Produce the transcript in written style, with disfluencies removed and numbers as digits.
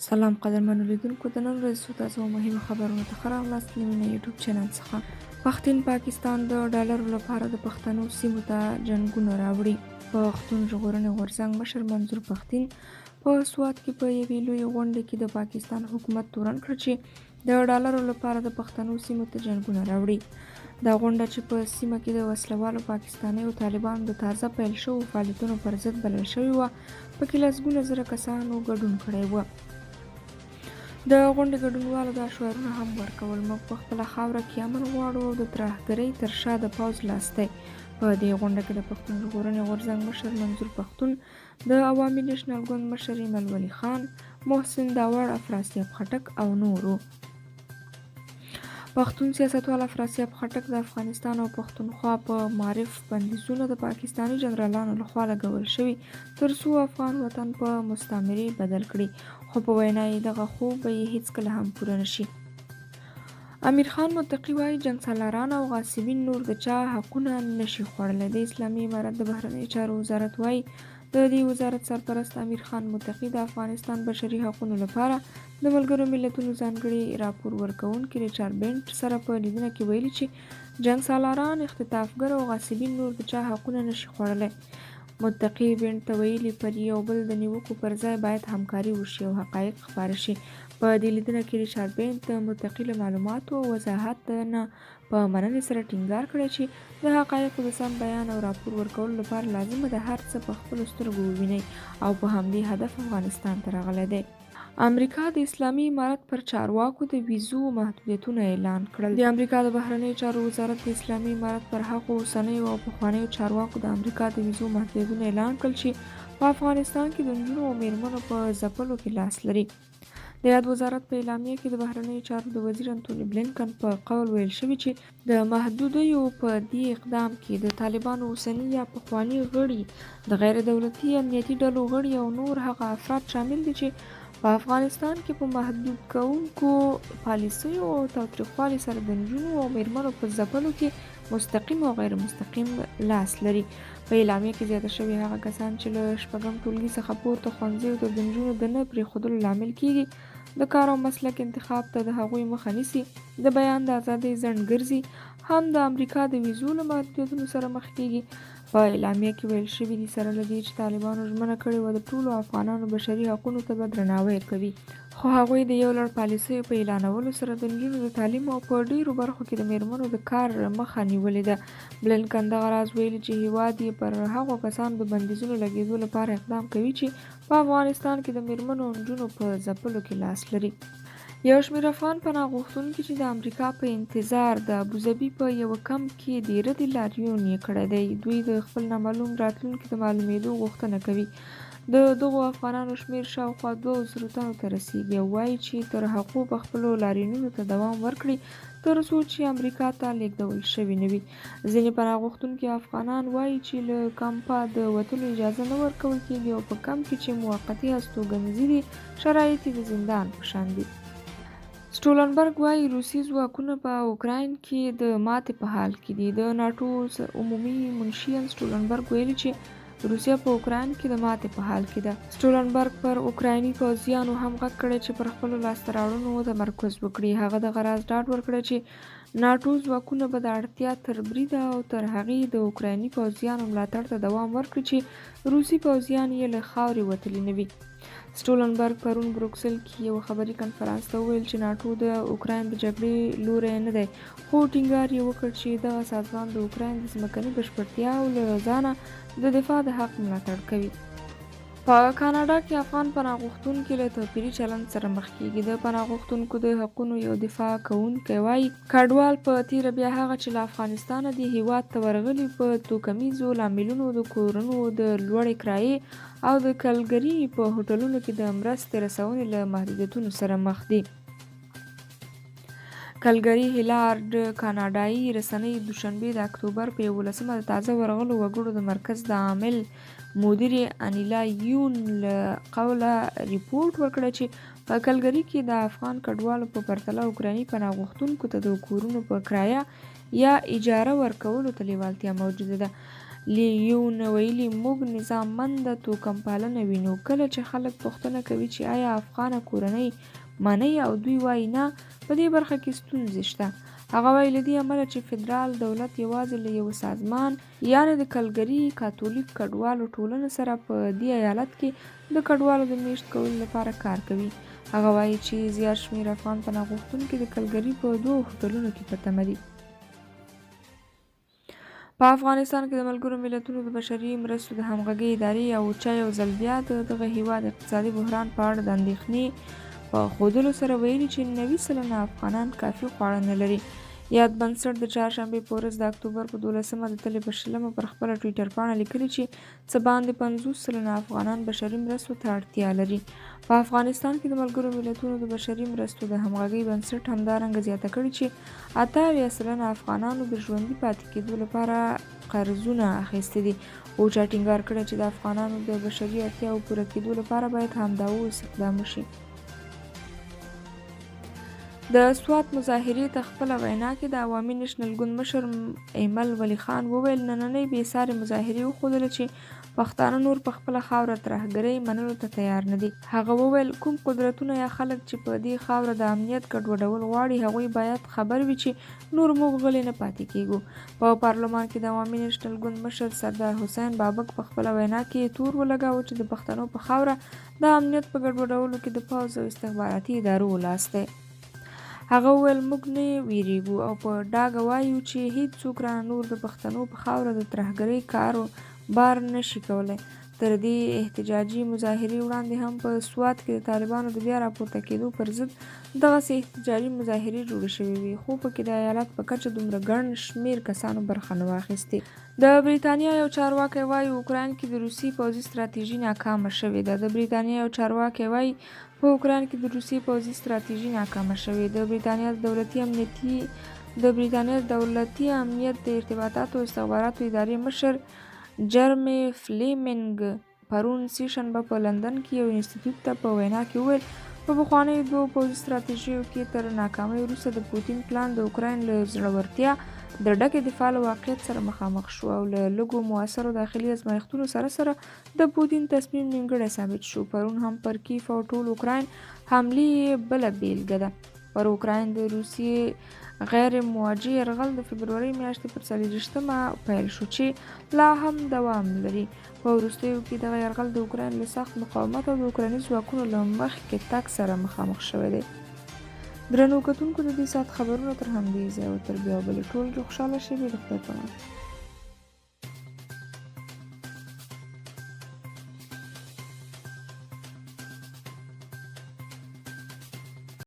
سلام قدرمنو لیدونکو، د نن ورځې څو تازه او مهمو خبرونو ته ښه راغلاست له مینه یوټیوب چینل څخه. پښتین پاکستان د ډالرو لپاره د پښتنو سیمو ته جنګونه راوړي. پښتون ژغورنې غورځنګ مشر منظور پښتین په سوات کې په یوې لویې غونډې کې د پاکستان حکومت تورن کړ چې د ډالرو لپاره د پښتنو سیمو ته جنګونه راوړي. دا غونډه چې په سیمه کې د وسلوالو پاکستانیو طالبانو د تازه پیل شوو فعالیتونو پر ضد بلل شوې وه، پکې لسګونه زره کسانو ګډون کړی و. د غونډې ګډونوالو دا شعارونه هم ورکول: موږ په خپله خاوره کې امن غواړو او د ترهګرۍ تر شا د پوځ لاس دی. په دې غونډه کې د پښتون ژغورنې غورځنګ مشر منظور پښتون، د عوامي نېشنل ګوند مشر ایمل ولي خان، محسن داوړ، افراسیاب خټک او نورو. پښتون سیاستوال افراسیاب خټک د افغانستان او پښتونخوا په معارف بندیزونه د پاکستاني جنرالانو لخوا لګول شوي تر څو افغان وطن په مستعمرې بدل کړي، خو په وینا یې دغه خوب به یې هیڅکله هم پوره نشي. امیر خان متقي وايي، جنګسالاران او غاصبین نور د چا حقونه نه شي خوړلی. د اسلامي امارت د بهرنیو چارو وزارت وايي، د دې وزارت سرپرست امیر خان متقي د افغانستان بشري حقونو لپاره د ملګرو ملتونو ځانګړي راپور ورکوونکي ریچارډ بینټ سره په لیدنه کې ویلي چې جنګسالاران، اختطافګر او غاصبین نور د چا حقونه نه شي خوړلی. متقي بینټ ته ویلي، پر یو بل د نیوکو پر ځای باید همکاري وشي او حقایق خپاره شي. په دې لیدنه کې ریچارډ بینټ د متقي له معلوماتو او وضاحت نه په مننې سره ټینګار کړی چې د حقایقو د سم بیان او راپور ورکولو لپاره لازمه ده هر څه په خپلو سترګو ووینئ او په همدې هدف افغانستان ته راغلی دی. امریکا د اسلامي امارت پر چارواکو د ویزو محدودیتونه اعلان کړل. د امریکا د بهرنیو چارو وزارت د اسلامي امارت پر هغو اوسنیو او پخوانیو چارواکو د امریکا د ویزو محدودیتونه اعلان کړل چې په افغانستان کې د نجونو او میرمنو په ځپلو کې لاس لري. د یاد وزارت په اعلامیه کې د بهرنیو چارو د وزیر انتوني بلینکن په قول ویل شوي چې د محدودیو په دې اقدام کې د طالبانو اوسني یا پخواني غړي، د غیر دولتي امنیتي ډلو غړي او نور هغه افراد شامل دي چې په افغانستان کې په محدود کوونکو پالیسیو او تاوتریخوالي سره د نجونو او میرمنو په ځپلو کې مستقیم او غیر مستقیم لاس لري. په اعلامیه کې زیاته شوې، هغه کسان چې له شپږم ټولګي څخه پورته ښوونځیو ته د نجونو د نه پرېښودلو لامل کېږي، د کار او مسلک انتخاب ته د هغوی مخه نیسي، د بیان د ازادۍ ځنډ ګرځي، هم د امریکا د ویزو له محدودیتونو سره مخ کېږي. په اعلامیه کې ویل شوي دي، سره له دې چې طالبانو ژمنه کړې وه د ټولو افغانانو بشري حقونو ته به درناوی کوي، خو هغوی د یو لړ پالیسیو په اعلانولو سره د نجونو د تعلیم او په ډېرو برخو کې د مېرمنو د کار مخه نیولې ده. بلینکن دغه راز ویلي چې هېواد یې پر هغو کسانو د بندیزونو لګېدو لپاره اقدام کوي چې په افغانستان کې د مېرمنو او نجونو په ځپلو کې لاس لري. یو شمېر افغان پناه غوښتونکي چې د امریکا په انتظار د ابوظبي په یوه کمپ کې دېره دي، لاریون یې کړی دی. دوی د خپل نامعلوم راتلونکي د معلومېدو غوښتنه کوي. د دغو افغانانو شمېر شاوخوا 2000 تنو ته رسېږي او وايي چې تر هغو به خپلو لاریونونو ته دوام ورکړي تر څو چې امریکا ته لېږدول شوي نه وي. ځینې پناه غوښتونکي افغانان وايي چې له کمپه د وتلو اجازه نه ورکول کېږي او په کمپ کې چې موقتي هستوګنځي دي، شرایط یې د زندان په شان دي. سټولنبرګ وايي، روسي ځواکونه په اوکراین کې د ماتې په حال کې دي. د ناټو عمومي منشي ین سټولنبرګ ویلي چې روسیه په اوکراین کې د ماتې په حال کې ده. سټولنبرګ پر اوکرایني پوځیانو هم غږ کړی چې پر خپلو لاسته راوړنو تمرکز وکړي. هغه دغه راز ډاډ ورکړی چې ناټو ځواکونه به د اړتیا تر بریده او تر هغې د اوکرایني پوځیانو ملاتړ ته دوام ورکړي چې روسي پوځیان یې له خاورې وتلي نه وي. سټولنبرګ پرون بروکسل کې یوه خبري کنفرانس ته وویل چې ناټو د اوکراین د جګړې لوری نه دی، خو ټینګار یې وکړ چې دغه سازمان د اوکراین د ځمکني بشپړتیا او له ځانه د دفاع د حق ملاتړ کوي. په کاناډا کې افغان پناه غوښتونکي له توپیري چلند سره مخ کېږي. د پناه غوښتونکو د حقونو یو دفاع کوونکی وايي، کډوال په تېره بیا هغه چې له افغانستانه دې هېواد ته ورغلي، په توکمیزو لاملونو د کورونو د لوړې کرایې او د کلګري په هوټلونو کې د مرستې رسونې له محدودیتونو سره مخ دي. کلګري هیلارډ کاناډايي رسنۍ دوشنبې د اکتوبر په 11مه د تازه ورغلو وګړو د مرکز د عامل مدیرې انیلا یون له قوله رپورټ ورکړی چې په کلګري کې د افغان کډوالو په پرتله اوکرایني پناه غوښتونکو ته د کورونو په کرایه یا اجاره ورکولو ته لیوالتیا موجوده ده. لیون ویلي، موږ نظاممنده توکمپالنه وینو. کله چې خلک پوښتنه کوي چې ایا افغانه کورنۍ منئ او دوی وايي نه، په دې برخه کې ستونزې شته. هغه وايي، له دې امله چې فدرال دولت یوازې له یوه سازمان یعنې د کلګري کاتولیک کډوالو ټولنې سره په دې ایالت کې د کډوالو د میشت کولو لپاره کار کوي. هغه وايي چې زیات شمېر افغان پناه غوښتونکي د کلګري په دوو هوټلونو کې په تمه دي. په افغانستان کې د ملګرو ملتونو د بشري مرستو د همغږۍ ادارې او اوچا یو ځل بیا د دغه هیواد اقتصادي بحران په اړه د اندېښنې په ښودلو سره ویلي چې 90% افغانان کافي خواړه نه لري. یاد بنسټ د چهارشنبې په ورځ د اکتوبر په 12مه د تلې په 20مه پر خپله ټویټر پاڼه لیکلي چې څه باندې 50% افغانان بشري مرستو ته اړتیا لري. په افغانستان کې د ملګرو ملتونو د بشري مرستو د همغږۍ بنسټ همدارنګه زیاته کړې چې 78% افغانانو د ژوندي پاتې کېدو لپاره قرضونه اخیستي دي. اوچا ټینګار کړی چې د افغانانو د بشري اړتیاوو پوره کېدو لپاره باید همدا اوس اقدام وشي. د سوات مظاهرې ته خپله وینا کې د عوامي نېشنل ګوند مشر ایمل ولي خان وویل، نننۍ بې سارې مظاهرې وښودله چې پښتانه نور په خپله خاوره ترهګرۍ منلو ته تیار نه دي. هغه وویل، کوم قدرتونه یا خلک چې په دې خاوره د امنیت ګډوډول غواړي، هغوی باید خبر وي چې نور موږ غلي نه پاتې کېږو. په پارلمان کې د عوامي نېشنل ګوند مشر سردار حسین بابک په خپله وینا کې تور ولګاوه چې د پښتنو په خاوره د امنیت په ګډوډولو کې د پوځ او استخباراتي ادارو لاس دی. هغه وویل، موږ نه ویریږو او په ډاګه وایو چې هیڅوک رانه نور د پښتنو په خاوره د ترهګرۍ کارو بار نه شي کولی. تر دې احتجاجي مظاهرې وړاندې هم په سوات کې د طالبانو د بیا راپورته کېدو پر ضد دغسې احتجاجي مظاهرې جوړې شوې وې، خو پکې د ایالت په کچه دومره ګڼ شمېر کسانو برخه نه وه اخیستې. د بریتانیا یو چارواکی وايي، اوکراین کې د روسیې پوځي ستراتیژي ناکامه شوې ده. د بریتانیا یو چارواکی وايي، په اوکراین کې د روسیې پوځي ستراتیژي ناکامه شوې. د بریتانیا د دولتي امنیتي د بریتانیا د دولتي امنیت د ارتباطاتو او استخباراتو ادارې مشر جرمي فلیمنګ پرون سې شنبه په لندن کې یو انستیتیوت ته په وینا کې وویل، په پخوانیو دوو پوځي ستراتیژیو کې تر ناکامۍ وروسته د پوتین پلان د اوکراین له زړورتیا د ډکې دفاع له واقعیت سره مخامخ شو او له لږو موثرو داخلي ازمایښتونو سره سره د پوتین تصمیم نیمګړی ثابت شو. پرون هم پر کیف او ټول اوکراین حملې یې بله بیلګه ده. پر اوکراین د روسیې غیر موجه یرغل د فبرورۍ میاشتې پر 24مه پیل شو چې لا هم دوام لري. په وروستیو کې دغه یرغل د اوکراین له سخت مقاومت او د اوکرایني ځواکونو له مخکې تګ سره مخامخ شوی دی. درنو کتونکو، د دې ساعت خبرونه تر همدې ځایه و. تر بیا بلې ټولګې خوشحاله شېبې د خدای په امان.